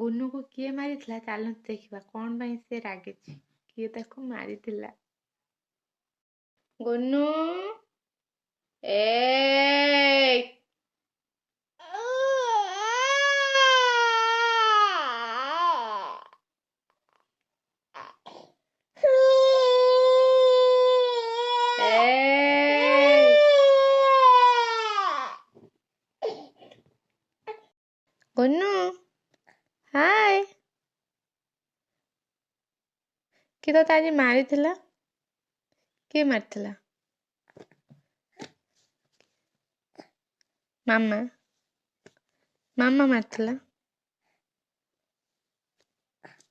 ଗୁନୁକୁ କିଏ ମାରିଥିଲା? ଚାଲନ୍ତୁ ଦେଖିବା କ'ଣ ପାଇଁ ସେ ରାଗିଛି, କିଏ ତାକୁ ମାରିଥିଲା। ଗୁନୁ, ଏ ଗୁନୁ, ହାଏ, କିଏ ତତେ ଆଜି ମାରିଥିଲା? କିଏ ମାରିଥିଲା? ମାମା, ମାମା ମାରିଥିଲା।